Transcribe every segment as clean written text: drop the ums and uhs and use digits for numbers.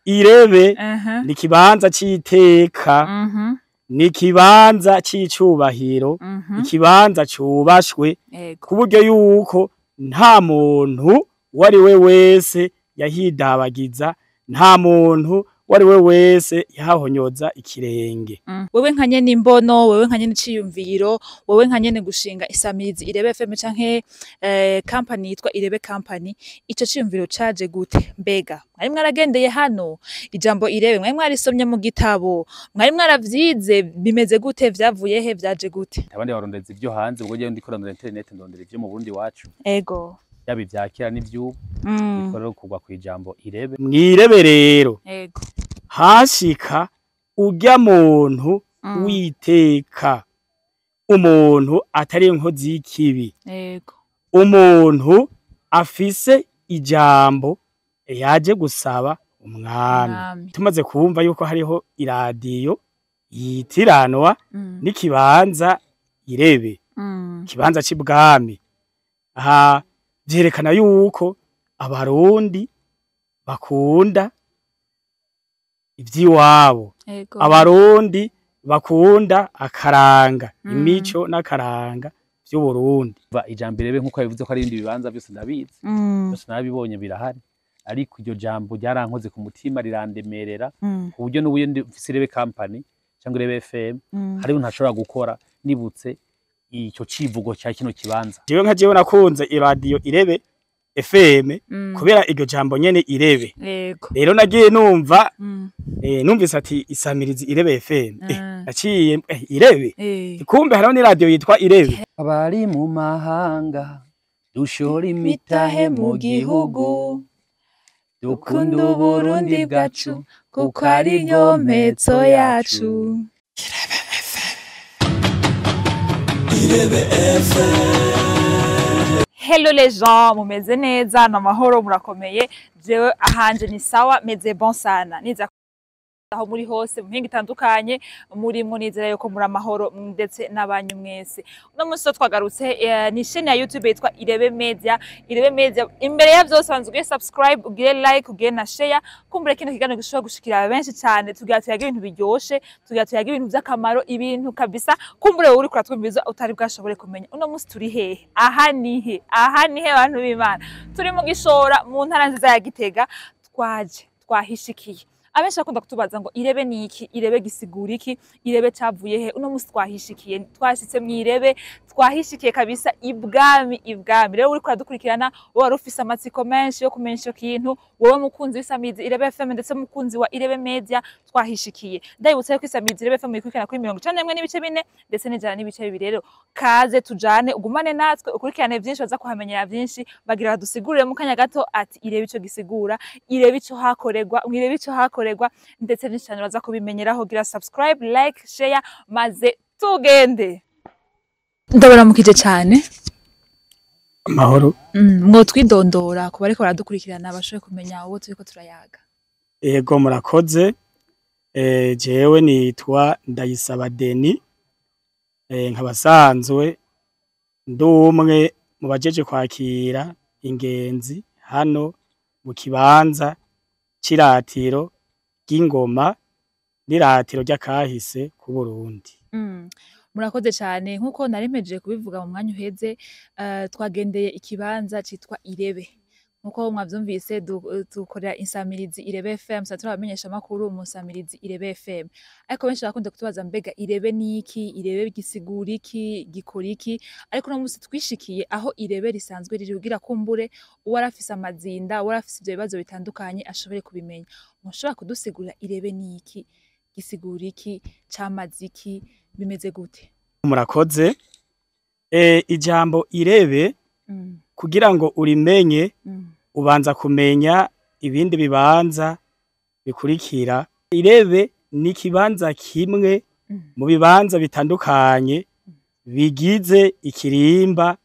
Irebe ni ikibanza c'iteka, ni ikibanza c'icubahiro, ikibanza cubashwe ku buryo yuko nta muntu uwari we wese yahidabagiza, nta muntu uwari we wese yahahonyoza ikirenge. Wewe nka nyene imbono, wewe nka nyene iciyumviro, wewe nka nyene gushinga isamirizi Irebe FM canke company yitwa Irebe Company, ico ciyumviro caje gute? Mbega mwari mwaragendeye hano? Ijambo Irebe mwari mwarisomye mu gitabo? Mwari mwaravyize? Bimeze gute? Vyavuye he? Vyaje gute? Abandi barondeza ivyo hanze, ubwo jewe ndiko ndondera internet, ndondera ivyo mu Burundi wacu, yaba ivya kera n'ivy'ubu. Niko rero kugwa kw'ijambo Irebe. Mw'Irebe rero hashika urya muntu witeka, umuntu atari inkozi y'ikibi, umuntu afise ijambo yaje gusaba umwami. Umwami. Tumaze kumva yuko hariho iradiyo yitiranwa n'ikibanza Irebe, ikibanza c'ibwami, aha vyerekana yuko Abarundi bakunda ivy'iwabo, Abarundi bakunda akaranga, imico n'akaranga vy'Uburundi. Va ijambo Irebe, nkuko yabivuze ko ari ibindi bibanza byose ndabizi, byose narabibonye birahari, ariko iryo jambo ryarankoze ku mutima, rirandemerera ku buryo n'ubu iyo mfise Irebe Company cyangwa Irebe FM, hariho ntashobora gukora nibutse ico civugo cya kino kibanza. Jewe nka jewe nakunze iradiyo Irebe FM kubera iryo jambo nyene Irebe. Rero nagiye numva, numvise ati isamirizi Irebe FM, naciye Irebe, kumbe hariho n'iradiyo yitwa Irebe. Abari mu mahanga dushora imitahe mu gihugu, dukunda Uburundi bwacu kuko ari bwo mpetso yacu. Hello les gens, mumeze neza? Namahoro, murakomeye? Jewe ahanje ni sawa, meze bon sana. Niza aho muri hose mu mpinga itandukanye murimwo, nizera yuko muri amahoro ndetse n'abanyu mwese. Uno munsi twagarutse, ni chaîne ya YouTube yitwa Irebe Media. Irebe Media, imbere ya vyose banza ugire subscribe, ugire like, ugire na share, kumbure kino kiganiro gishobora gushikira benshi cyane. Tugira tuyaga ibintu biryoshe, tugira tuyaga ibintu vy'akamaro, ibintu kabisa kumbure wowe uriko uratwumviriza utari bwashobore kumenya. Uno munsi turi hehe? Aha ni he? Aha ni he, bantu b'Imana? Turi mu Gishora, mu ntara nziza ya Gitega. Twaje twahishikiye. Abenshi bakunda kutubaza ngo Irebe ni iki? Irebe gisigura iki? Irebe cavuye he? Uno munsi twahishikiye, twashitse mu Irebe, twahishikiye kabisa ibwami. Ibwami rero, uriko uradukurikirana, wowe wari ufise amatsiko menshi yo kumenya ico kintu, wowe mukunzi w'isamizi Irebe FM ndetse mukunzi wa Irebe Media, twahishikiye. Ndabibutsa yuko isamizi Irebe FM ikurikirana kuri 91.4 ndetse n'100.2. Rero kaze tujane, ugumane natwe, ukurikirane vyinshi, baza kuhamenyera vyinshi. Bagira badusigurire mu kanya gato ati Irebe ico gisigura, Irebe ico hakorerwa, mw'Irebe ico hakorerwa, ndetse byinshi cyane baza kubimenyeraho. Gira subscribe, like, share, maze tugende. Ndabaramukije cyane. Amahoro. Mwotwidondora ku bariko baradukurikirana, bashoboye kumenya uwo turiko turayaga? Ego, murakoze. Jewe nitwa Ndayisaba Deni, nkaba sanzwe ndi umwe mu bajeje kwakira ingenzi hano mu kibanza c'iratiro ry'ingoma n'iratiro ry'akahise ku Burundi. Murakoze cyane. Nk'uko naremeje kubivuga mu mwanya uheze, twagendeye ikibanza citwa Irebe. Nk'uko mwavyumvise, dukorera insamirizi Irebe FM, sa turabamenyesha amakuru mu nsamirizi Irebe FM. Ariko benshi bakunda kutubaza: mbega Irebe ni iki? Irebe gisigura iki? Gikora iki? Ariko uno munsi twishikiye aho Irebe risanzwe riri, kugira kumbure uwo arafise amazinda, uwo arafise ivyo bibazo bitandukanye ashobore kubimenya. Mushobora kudusigurira Irebe ni iki? Gisigura iki? Camaze iki? Bimeze gute? Murakoze. Ijambo Irebe, kugira ngo urimenye, ubanza kumenya ibindi bibanza bikurikira. Irebe ni ikibanza kimwe mu bibanza bitandukanye bigize ikirimba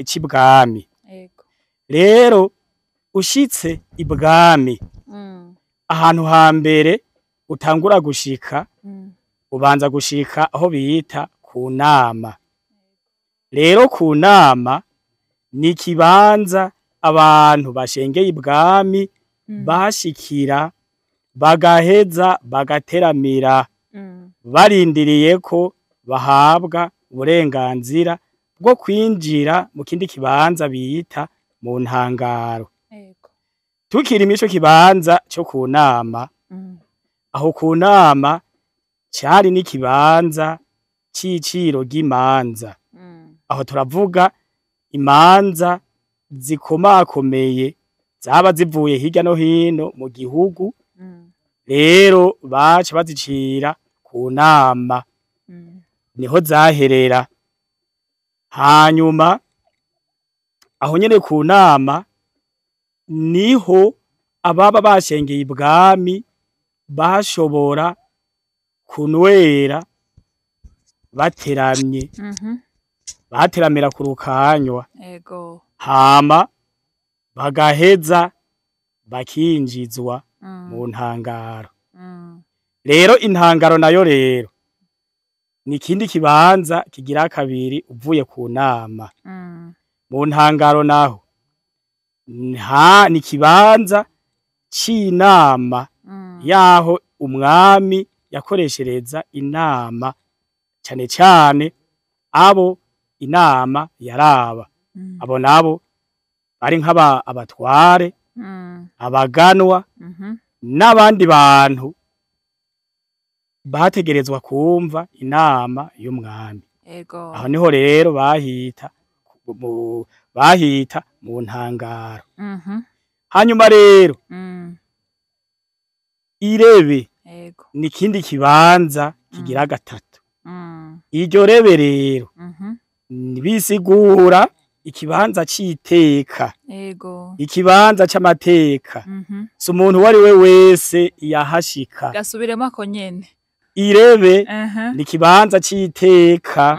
c'ibwami. Rero ushitse ibwami, ahantu hambere utangura gushika, ubanza gushika aho bita ku nama. Rero ku nama ni ikibanza abantu bashengeye ibwami bashikira. Bagaheza bagateramira barindiriye ko bahabwa uburenganzira bwo kwinjira mu kindi kibanza bita mu ntangaro. Tukiri mw'ico kibanza cyo ku nama, aho ku nama cari n'ikibanza c'iciro ry'imanza. Aho turavuga imanza zikomakomeye zaba zivuye hirya no hino mu gihugu. Rero baca bazicira ku nama, niho zaherera. Hanyuma aho nyene ku nama niho ababa bashengeye ibwami bashobora kunwera bateramye, bateramira ku rukanywa. Hama bagaheza bakinjizwa mu ntangaro. Rero intangaro nayo rero ni ikindi kibanza kigira kabiri uvuye ku nama. Mu ntangaro naho ni kibanza c'inama yaho umwami yakoreshereza inama, cane cane abo inama yaraba. Abo nabo bari nk'aba abatware, abaganwa n'abandi bantu bategerezwa kumva inama y'umwami. Aho niho rero bahita mu ntangaro. Hanyuma rero irebe ni kindi kibanza kigira gatatu. Iryo rebe rero bisigura ikibanza c'iteka, ikibanza c'amateka. Si umuntu uwo ari we wese yahashika. Gasubiremo ako nyene. Irebe ni ikibanza c'iteka,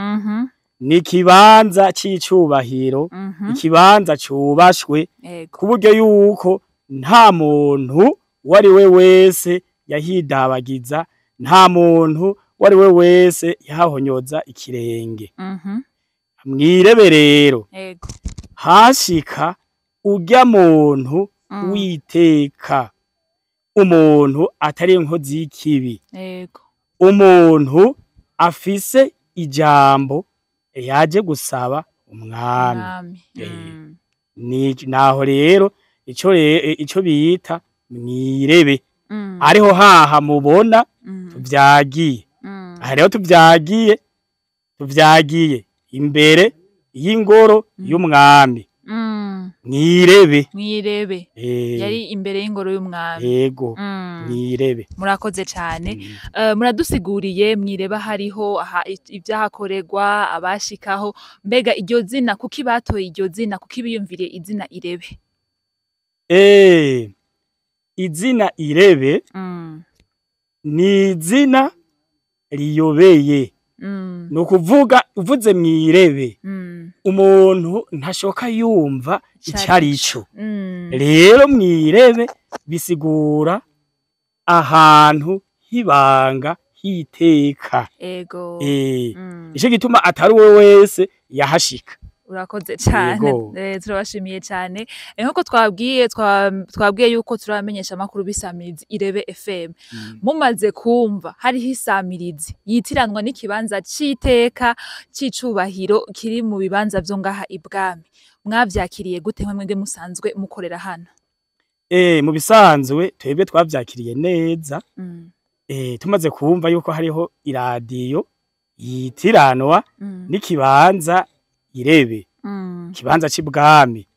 ni ikibanza c'icubahiro, ikibanza cubashwe ku buryo yuko nta muntu uwo ari we wese yahidabagiza, nta muntu uwo ari we wese yahonyoza ikirenge. Mwirebe rero hashika urya muntu witeka, umuntu atari inkozi y'ikibi, umuntu afise ijambo yaje gusaba umwami. Naho rero ico bita mwirebe, ariho haha mubona tuvyagiye. Aha rero tuvyagiye imbere y'ingoro y'umwami. Mwirebe. Mwirebe. Yari imbere y'ingoro y'umwami. Yego. Mwirebe. Murakoze cyane. Muradusiguriye mwireba hariho ibyahakorerwa abashikaho. Mbega iryo zina kuki batoye iryo zina, kuki biyumviriye izina irebe? Izina irebe ni izina riyobeye. Nukuvuga uvuze mwirebe, umuntu ntashoka yumva icarico. Rero mwirebe bisigura ahantu hibanga hiteka. Ico gituma atari we wese yahashika. Urakoze cyane, turabashimiye cyane. Nkuko twabwiye yuko turamenyesha amakuru bisamirizi Irebe FM. Mumaze kumva hariho isamirizi yitiranwa n'ikibanza c'iteka c'icubahiro kiri mu bibanza vyo ngaha ibwami, mwavyakiriye gute mwebwe musanzwe mukorera hano? Mu bisanzwe twebwe twavyakiriye neza. Tumaze kumva yuko hariho iradiyo yitiranwa n'ikibanza Irebe, kibanza c'ibwami.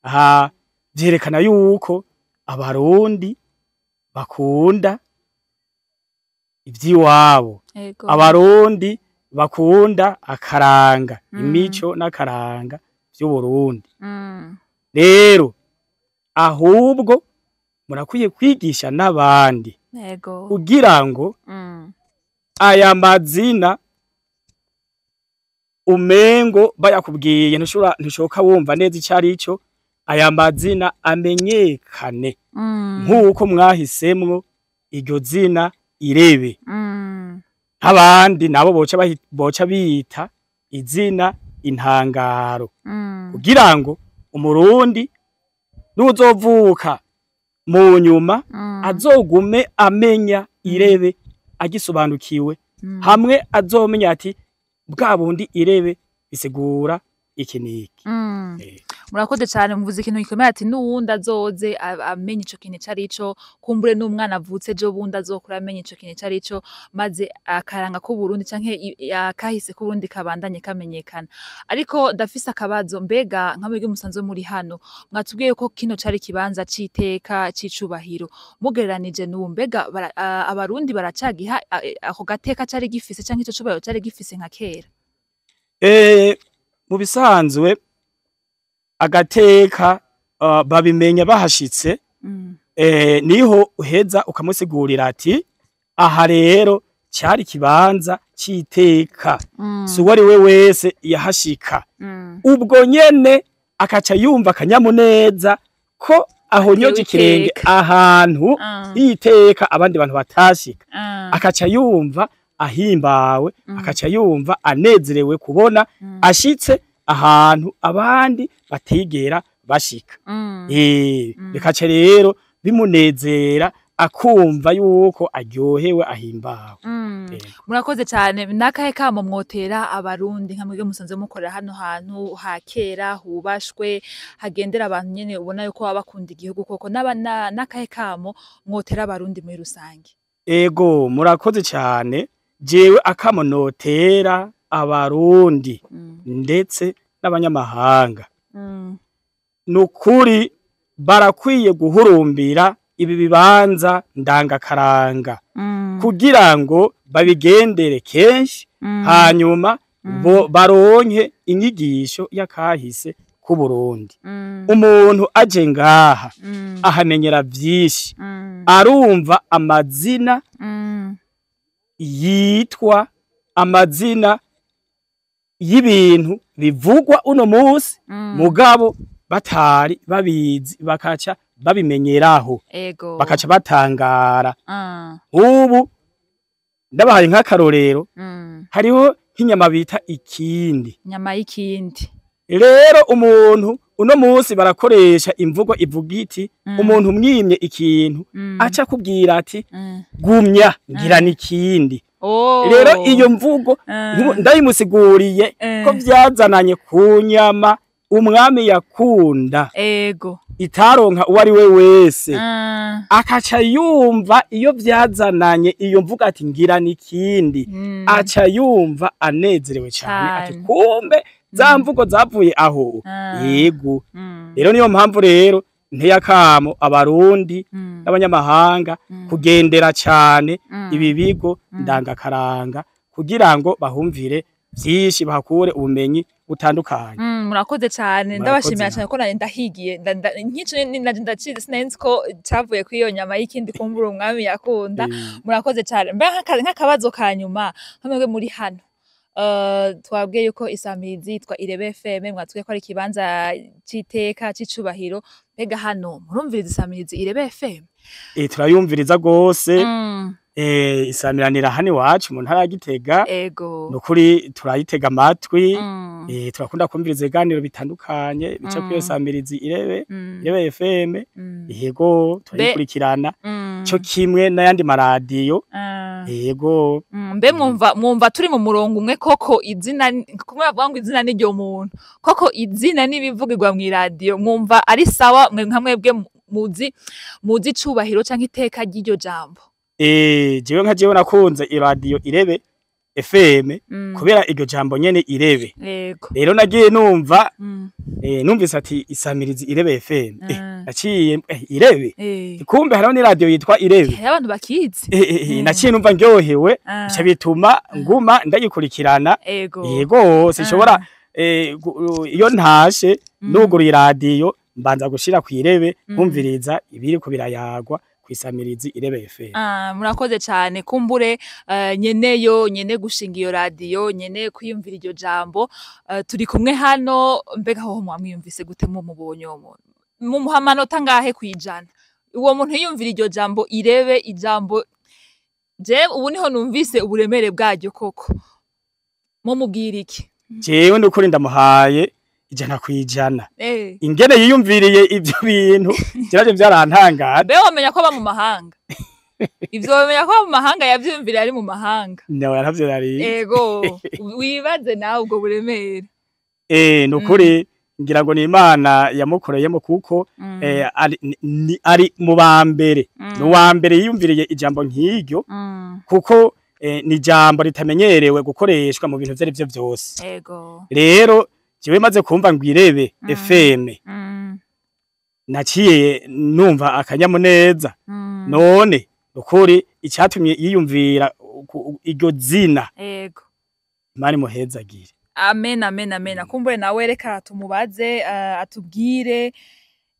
Aha vyerekana yuko abarundi bakunda ivy'iwabo, abarundi bakunda akaranga, imico n'akaranga vy'Uburundi. Rero ahubwo murakwiye kwigisha n'abandi kugira ngo aya mazina umengo bayakubwiye ntushoka wumva neza icarico, aya mazina amenyekane nkuko mwahisemwo iryo zina Irebe. Abandi nabo boca bita izina intangaro, kugira ngo umurundi nuzovuka mu nyuma azogume amenya irebe agisobanukiwe, hamwe azomenya ati bwa bundi irebe bisigura iki niki. Murakoze cyane, muvuze ikintu gikomeye ati n'uwundi azoze amenye ico kintu ico arico, kumbure n'umwana avutse ejo bundi azokura amenye ico kintu ico arico, maze akaranga k'Uburundi canke akahise k'Uburundi kabandanye kamenyekana. Ariko ndafise akabazo, mbega nka mwebwe musanzwe muri hano, mwatubwiye ko kino cari ikibanza c'iteka c'icubahiro, mugereranije n'ubu mbega abarundi baracagiha ako gateka cari gifise canke ico cubahiro cari gifise nka kera? Mu bisanzwe agateka babimenya bahashitse, niho uheza ukamusigurira ati aha rero cyari kibanza c'iteka, si uwo ari we wese yahashika. Ubwo nyene akaca yumva akanyamuneza ko ahonyoje ikirenge ahantu iteka abandi bantu batashika, akaca yumva ahimbawe, akaca yumva anezerewe kubona ashitse ahantu abandi batigera bashika. Bikaca rero bimunezera, akumva yuko aryohewe ahimbawe. Murakoze cyane. Nakahe kamo mwotera abarundi nka mwebwe musanzwe mukorera hano hantu ha kera hubashwe, hagendera abantu nyene ubona yuko baba bakunda igihugu koko, nakahe kamo mwotera abarundi muri rusange? Ego, murakoze cyane. Jewe akamo notera abarundi ndetse n'abanyamahanga, nukuri barakwiye guhurumbira ibi bibanza ndangakaranga kugira ngo babigendere kenshi, hanyuma bo baronke inyigisho y'akahise ku Burundi. Umuntu aje ngaha ahamenyera vyinshi, arumva amazina yitwa amazina y'ibintu bivugwa uno munsi, mugabo batari babizi, bakaca babimenyeraho, bakaca batangara. Ubu ndabahaye nk'akarorero, hariho nk'inyama bita ikindi, nyama y'ikindi. Rero umuntu uno munsi barakoresha imvugo ivuga iti umuntu mwimye ikintu aca kubwira ati gumya ngira n'ikindi. Rero iyo mvugo ndayimusiguriye ko byazananye ku nyama umwami yakunda, ego, itaronka uwo ari we wese, akaca yumva iyo byazananye iyo mvuga ati ngira n'ikindi, aca yumva anezerewe cyane ati kumbe za mvugo zavuye aho. Yego, rero niyo mpamvu rero nteye akamo abarundi n'abanyamahanga kugendera cyane ibi bigo ndangakaranga kugira ngo bahumvire byinshi, bahakure ubumenyi butandukanye. Murakoze cyane, ndabashimira cyane ko nari ndahigiye nkico ndacize, sinari ko cyavuye kuri iyo nyama y'ikindi kumbura umwami yakunda. Murakoze cyane. Mbe nk'akabazo ka nyuma, nkamwe muri hano twabwiye yuko isamirizi yitwa Irebe FM, mwatubwiye ko ari ikibanza c'iteka c'icubahiro, mbega hano murumviriza isamirizi Irebe FM? Turayumviriza gose. Isamiranira hano iwacu mu ntara ya Gitega. Ego, nukuri turayitega amatwi, turakunda kumviriza ibiganiro bitandukanye bica kuri iyo samirizi Irebe, Irebe FM. Yego, turayikurikirana cyo kimwe n'ayandi maradiyo. Yego. Mbe mwumva turi mu murongo umwe koko, izina kumwe bavuga ngo izina n'iryo muntu, koko izina n'ibivugirwa mu iradiyo mwumva ari sawa? Mwe nka mwebwe muzi icubahiro canke iteka ry'iryo jambo? Jewe nka jewe nakunze iradiyo Irebe FM kubera iryo jambo nyene Irebe. Rero nagiye numva, numvise ati isamirizi Irebe FM, naciye Irebe, kumbe hariho n'iradiyo yitwa Irebe, abantu bakizi. Naciye numva ndyohewe, bica bituma nguma ndayikurikirana. Yego, sinshobora iyo ntashe nuguruye iradiyo mbanza gushira ku Irebe nkumviriza ibiriko birayagwa kwisamirizi Irebe FM. Murakoze cyane. Kumbure nyeneyo nyene gushinga iyo radiyo, nyene kwiyumvira iryo jambo, turi kumwe hano, mbega hoho mwamwiyumvise gute mumubonye uwo muntu? Mumuha amanota ngahe kwijana? Uwo muntu yiyumvira iryo jambo Irebe, ijambo je ubu niho numvise uburemere bwaryo koko, mumubwira iki? Jewe nukuri ndamuhaye 100%. Ingene yiyumviriye ivyo bintu kiraje byarantangaje. Be wamenya ko aba mu mahanga. Ivyo wamenya ko aba mu mahanga, yavyiyumviriye ari mu mahanga. Nawe yaravyo nari. Ego, wibaze nawe ubwo buremere. Nukuri ngira ngo ni Imana yamukoreyemo, kuko ari mu ba mbere, ni uwa mbere yiyumviriye ijambo nk'iryo, kuko ni ijambo ritamenyerewe gukoreshwa mu bintu ivyo ari vyo vyose. Rero jewe maze kumva ngo Irebe FM, naciye numva akanyamuneza. None nukuri icyatumye yiyumvira iryo zina, Imana imuhezagire. Amen, amen, amen. Kumbure nawe reka tumubaze, atubwire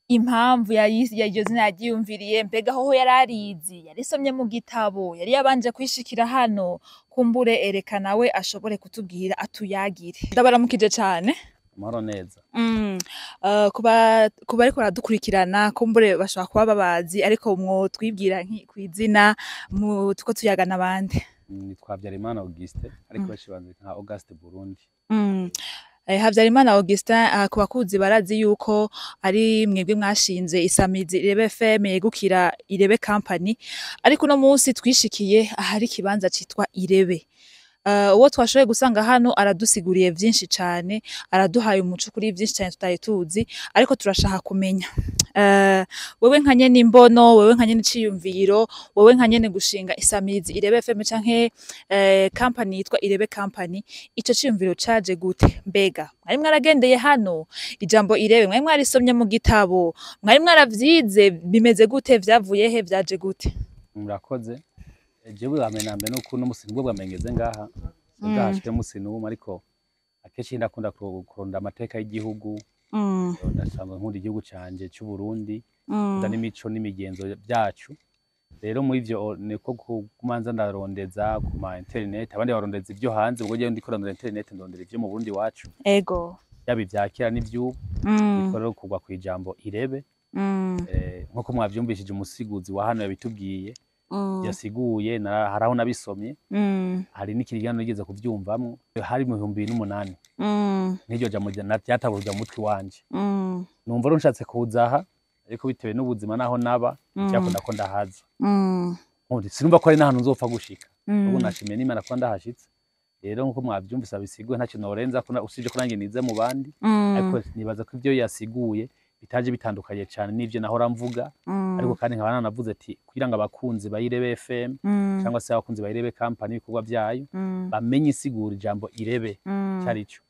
impamvu iryo zina yaryiyumviriye. Mbega hoho yararizi, yarisomye mu gitabo, yari yabanje kwishikira hano? Kumbure ereka nawe ashobore kutubwira, atuyagire. Ndabaramukije cane. Amahoro neza. Kuba ariko baradukurikirana, kumbure bashobora kuba babazi, ariko mwo twibwira kw'izina mu tuko tuyagana abandi. Nitwa Habyarimana Auguste, ariko benshi banzi nka Auguste Burundi. Habyarimana Augustin, ku bakuzi barazi yuko ari mwebwe mwashinze isamizi Irebe FM yegukira Irebe Company, ariko uno munsi twishikiye ahari ikibanza citwa Irebe. Uwo twashoboye gusanga hano aradusiguriye vyinshi cane, araduhaye umuco kuri vyinshi cane tutari tuzi, ariko turashaka kumenya, wewe nka nyene imbono, wewe nka nyene iciyumviro, wewe nka nyene gushinga isamizi Irebe FM canke company yitwa Irebe Company, ico ciyumviro caje gute? Mbega mwari mwaragendeye hano? Ijambo Irebe mwari mwarisomye mu gitabo? Mwari mwaravyize? Bimeze gute? Vyavuye he? Vyaje gute? Murakoze. Jewe bwa mbere na mbere nuko uno musi nibwo bwa mbere ngeze ngaha, sindahashike musi n'umwe, ariko akenshi ndakunda kuronda amateka y'igihugu. Ndasanzwe nkunda igihugu canje c'u Burundi, nkunda n'imico n'imigenzo byacu. Rero muri ivyo niko kumanza ndarondeza ku ma internet, abandi barondeza ivyo hanze, ubwo jewe ndiko ndondera internet, ndondera ivyo mu Burundi wacu, yaba ivya kera n'ivy'ubu. Niko rero kugwa kw'ijambo Irebe. Nkuko mwavyumvishije, umusiguzi wa hano yabitubwiye, yasiguye, hari aho nabisomye, hari n'ikirigano nigeze kuvyumvamwo, hari mu 2008. N'iryo jambo ryataburwa mu mutwe wanje. Numva rero nshatse kuza aha, ariko bitewe n'ubuzima naho naba, ntivyakunda ko ndahaza. Nkundi sinumva ko ari n'ahantu nzopfa gushika. Ubu nashimiye n'Imana kuba ndahashitse. Rero nkuko mwavyumvise abisiguye, ntacyo norenza ko usibye ko nanjye nize mu bandi, ariko nibaza ko ivyo yasiguye bitaje bitandukanye cane n'ivyo nahora mvuga. Ariko kandi nkaba nanavuze ati kugira ngo abakunzi ba Irebe FM cyangwa se abakunzi ba Irebe Company, ibikorwa byayo, bamenye isigura ijambo Irebe carico,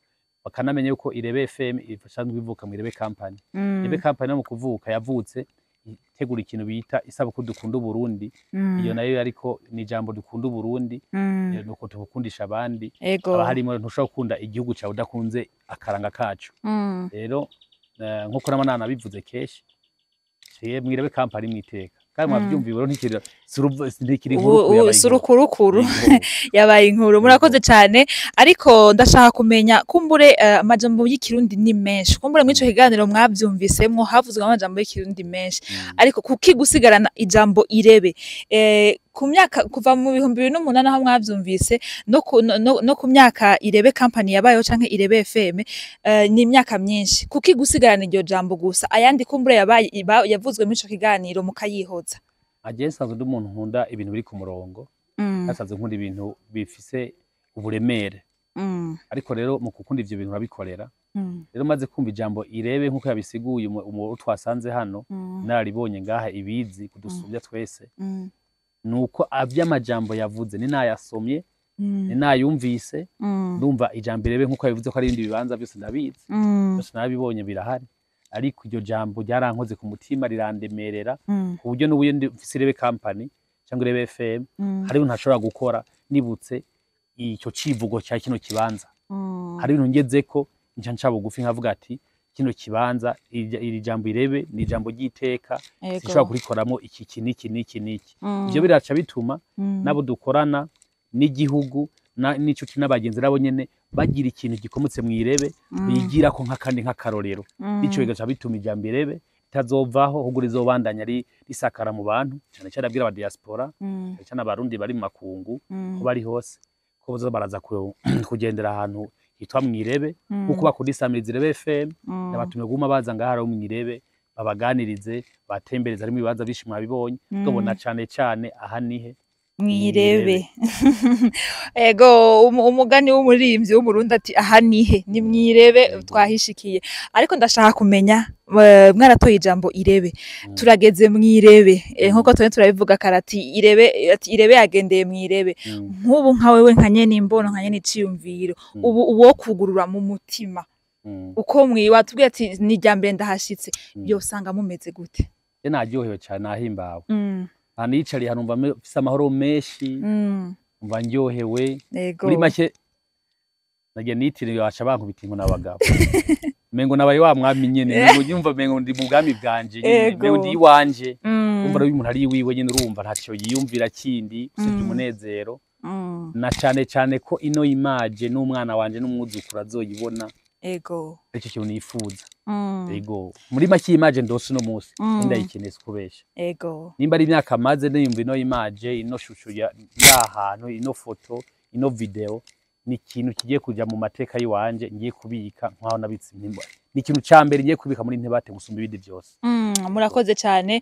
bakanamenya yuko Irebe FM isanzwe ivuka mu Irebe Company. Irebe Company no mu kuvuka yavutse itegura ikintu bita isabukuru dukunda Uburundi. Iyo nayo ariko ni ijambo dukunda Uburundi, nuko tubukundisha abandi. Haba harimo ntushobora gukunda igihugu cawe udakunze akaranga kacu. Rero nkuko nama nanabivuze kenshi, mwirebe Company mwiteka, kandi mwavyumviye rero ntikiri inkuru Ubu yabaye surukurukuru inkuru. Yabaye inkuru. Murakoze cyane, ariko ndashaka kumenya, kumbure amajambo y'ikirundi ni menshi, kumbure muri ico kiganiro mwavyumvisemwo havuzwe amajambo y'ikirundi menshi, ariko kuki gusigarana ijambo Irebe, ku myaka kuva mu 2008 aho mwavyumvise, no ku myaka Irebe Company yabayeho canke Irebe FM, ni imyaka myinshi, kuki gusigarana iryo jambo gusa, ayandi kumbure yabaye yavuzwe muri ico kiganiro mukayihoza? Aje nsanzwe ndi umuntu nkunda ibintu biri ku murongo, nsanzwe nkunda ibintu bifise uburemere, ariko rero mu gukunda ivyo bintu urabikorera. Rero maze kumva ijambo Irebe nkuko yabisiguye umu twasanze hano, nararibonye ngaha ibizi kudusumbya twese, nuko avy'amajambo yavuze ni nayasomye, ni nayumvise, ndumva ijambo Irebe nkuko yabivuze ko ari ibindi bibanza byose ndabizi, byose narabibonye birahari, ariko iryo jambo ryarankoze ku mutima, rirandemerera, ku buryo n'ubu iyo mfise Irebe Company cyangwa Irebe FM, hari ibintu ntashobora gukora nibutse icyo civugo cya kino kibanza. Hari ibintu ngezeko nca nca bugufi nkavuga ati kino kibanza, iri jambo Irebe ni ijambo ry'iteka, sinshobora kurikoramo iki, iki n'iki n'iki n'iki. Ivyo biraca bituma nabo dukorana n'igihugu n'inshuti n'abagenzi nabo nyene bagira ikintu gikomotse mu Irebe bigirako nk'akandi nk'akarorero. Ico bigaca bituma ijambo Irebe ritazovaho, ahubwo rizobandanya risakara mu bantu, cane cane abwira aba diaspora, cane cane abarundi bari mu makungu, ko bari hose, ko boza baraza kugendera ahantu hitwa Mwirebe, nkuko bakunda isamirizi Irebe FM. Ndabatumye guma baza ngaha rero Mwirebe, babaganirize, batembereze, harimo ibibanza byinshi mwabibonye. Tubona cane cane aha nihe? Mwirebe. Ego, umugani w'umuririmbyi w'Umurundi ati aha nihe? Ni Mwirebe, twahishikiye. Ariko ndashaka kumenya, mwaratoye ijambo Irebe, turageze Mwirebe, nkuko tone turabivuga karati Irebe, ati Irebe yagendeye Mwirebe. Nk'ubu nka wewe, nka nyene imbono, nka nyene iciyumviro, ubu uwo kugurura mu mutima, uko watubwiye ati ni irya mbere ndahashitse, yosanga mumeze gute? Je naryohewe cane, nahimbawe. Ahantu yicariye hanumva mfise amahoro menshi, numva ndyohewe. Muri make nagiye nitiriwe baca bankubita inkoni abagabo, mengo nabaye wa mwami nyene, mengo nyumva mengo ndi mu bwami bwanje nyene, mengo ndi iwanje. Urumva rero, umuntu ari iwiwe nyene, urumva ntacyo yiyumvira kindi usibye umunezero, na cane cane ko ino image n'umwana wanje n'umwuzukuru azoyibona. Aricyo kintu nifuza. Ego, muri make iyi image ndose uno munsi ndayikeneye, sikubesha. Nimba ari imyaka maze niyumva ino image, ino shusho ya hantu, ino foto, ino video, ni ikintu kigiye kuja mu mateka yiwanje, ngiye kubika nkaho nabitse impimba. Ni ikintu ca mbere ngiye kubika muri ntebate gusumba ibindi vyose. Murakoze cyane.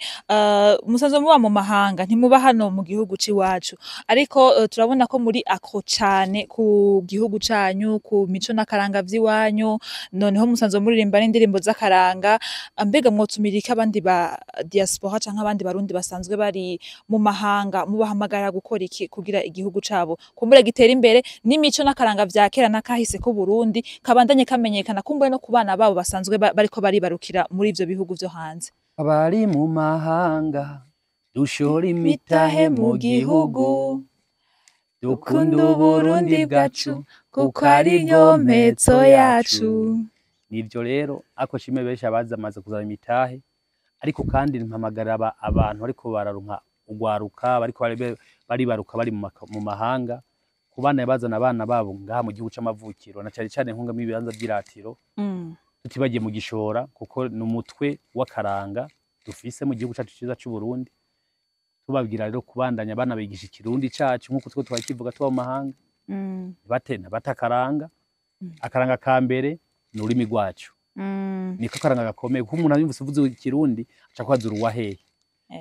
Musanzwe muba mu mahanga, ntimuba hano mu gihugu c'iwacu, ariko turabona ko muri ako cane ku gihugu canyu, ku mico n'akaranga vy'iwanyu. Noneho musanzwe muririmba n'indirimbo z'akaranga. Mbega mwotumirika abandi ba diaspora canke abandi Barundi basanzwe bari mu mahanga, mubahamagara gukora iki kugira igihugu cabo kumbure gitere imbere, n'imico n'akaranga vya kera n'akahise k'u Burundi kabandanye kamenyekana, kumbure no ku bana babo basanzwe bariko baribarukira muri ivyo bihugu vyo hanze? Abari mu mahanga, dushora imitahe mu gihugu, dukunda Uburundi bwacu kuko ari nyometso yacu. Nivyo rero, ako shime benshi abaza amaze kuzana imitahe, ariko kandi mpamagara abantu ariko bararonka ugwaruka bariko baribaruka bari mu mahanga, kubana bazana abana babo ngaha mu gihugu c'amavukiro, na cane cane nkunga ibibanza vy'iratiro, tutibagiye mu gishora, kuko ni umutwe w'akaranga dufise mu gihugu cacu ciza c'u Burundi. Tubabwira rero kubandanya abana bigisha Ikirundi cacu nk'uko twe twakivuga tuba mu mahanga, bate bata akaranga. Akaranga ka mbere ni ururimi rwacu, niko akaranga gakomeye, kuko umuntu yumvise uvuze Ikirundi aca akwaza uruwa hehe,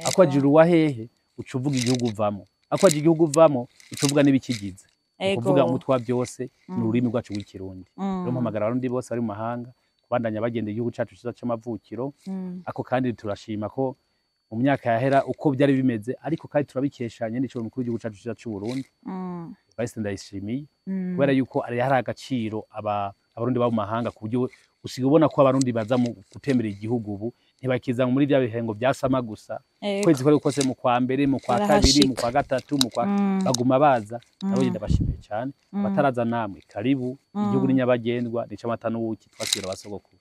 akwaje uruwa hehe uca uvuga igihugu uvamo, akwaje igihugu uvamo uca uvuga n'ibikigize. Ni ukuvuga umutwe wa byose ni ururimi rwacu rw'Ikirundi. Rero mpamagara Abarundi bose bari mu mahanga kubandanya bagenda igihugu cacu ciza c'amavukiro. Ako kandi turashima ko mu myaka yahera uko byari bimeze, ariko kandi turabikesha nyene ico mukuru w'igihugu cacu ciza c'u Burundi, Evariste Ndayishimiye, kubera yuko ari hari agaciro Abarundi baba mu mahanga, ku buryo usiga ubona ko Abarundi baza mu gutembera igihugu ubu, ntibakiza muri bya bihengo bya sama gusa. Kwezi ko kose, mu kwa mbere, mu kwa kabiri, mu kwa gatatu, mu kwa baguma baza nabo. Ndabashimiye cyane. Bataraza namwe karibu, igihugu ni nyabagendwa, ni c'amata n'ubuki twakira abasogokuru.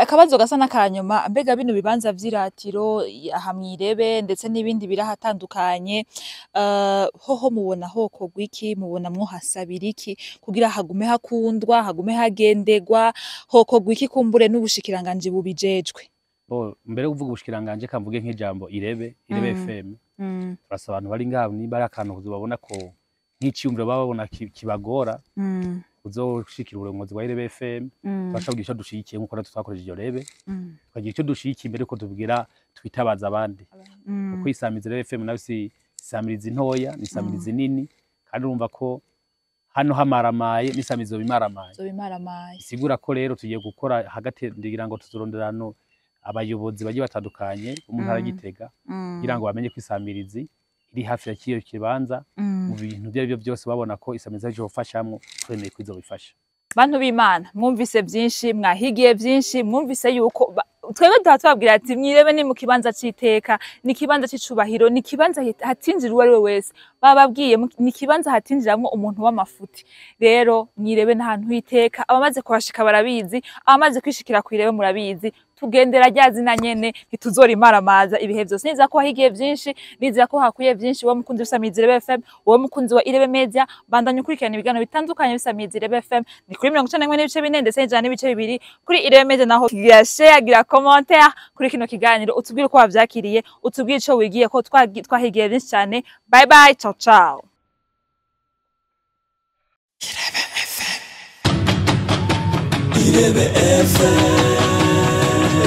Akabazo gasa n'akanyuma: mbega bino bibanza vy'iratiro aha Mwirebe ndetse n'ibindi birahatandukanye, hoho mubona hokorwa iki? Mubona mwohasabira iki kugira hagume hakundwa, hagume hagendegwa? Hokorwa iki kumbure n'ubushikiranganji bubijejwe? Bo, mbere yo kuvuga ubushikiranganje, kamvuge nk'ijambo Irebe, Irebe FM. Turasaba abantu bari ngaho, nimba ari akantu babona ko nk'iciyumviro baba babona kibagora, uzoshikira uburongozi bwa Irebe FM, turashobora kugira ico dushigikiye nk'uko natwe twakoresheje iyo Rebe, tukagira ico dushigikiye imbere yuko tubwira twitabaza abandi, kuko isamirizi Irebe FM nayo si isamirizi ntoya, ni isamirizi nini, kandi urumva ko hano hamaramaye n'isamirizi yoba imaramaye. Zoba imaramaye. Bisigura ko rero tugiye gukora hagati, ngira ngo tuzorondera hano abayobozi bagiye batandukanye bo mu ntara ya Gitega, kugira ngo bamenye ko isamirizi iri hafi ya kiyo kibanza. Mu bintu ibyo arivyo byose babona ko isamirizi arico yofashamwo, twemeye ko izobifasha. Bantu b'Imana, mwumvise byinshi, mwahigiye byinshi, mwumvise yuko twebwe duha tubabwira ati Mwirebe ni mu kibanza c'iteka, ni ikibanza c'icubahiro, ni ikibanza hatinjira uwo ari we wese. Bababwiye ni ikibanza hatinjiramwo umuntu w'amafuti. Rero Mwirebe n'ahantu h'iteka, abamaze kuhashika barabizi, abamaze kwishikira kw'Irebe murabizi. Tugendera rya zina nyene, ntituzora imaramaza ibihe vyose. Nizera ko wahigiye vyinshi, nizera ko hakuye vyinshi. Wowe mukunzi w'Isamizi Irebe FM, wowe mukunzi wa Irebe Media, bandanya ukurikirana ibiganiro bitandukanye b'Isamizi Irebe FM. Ni kuri 91.4 ndetse n'100.2 kuri Irebe Media. Naho gira share, gira commentaire kuri kino kiganiro, utubwire uko wavyakiriye, utubwire ico wigiye ko twahigiye vyinshi cyane. Bye bye, ciao ciao. Irebe FM.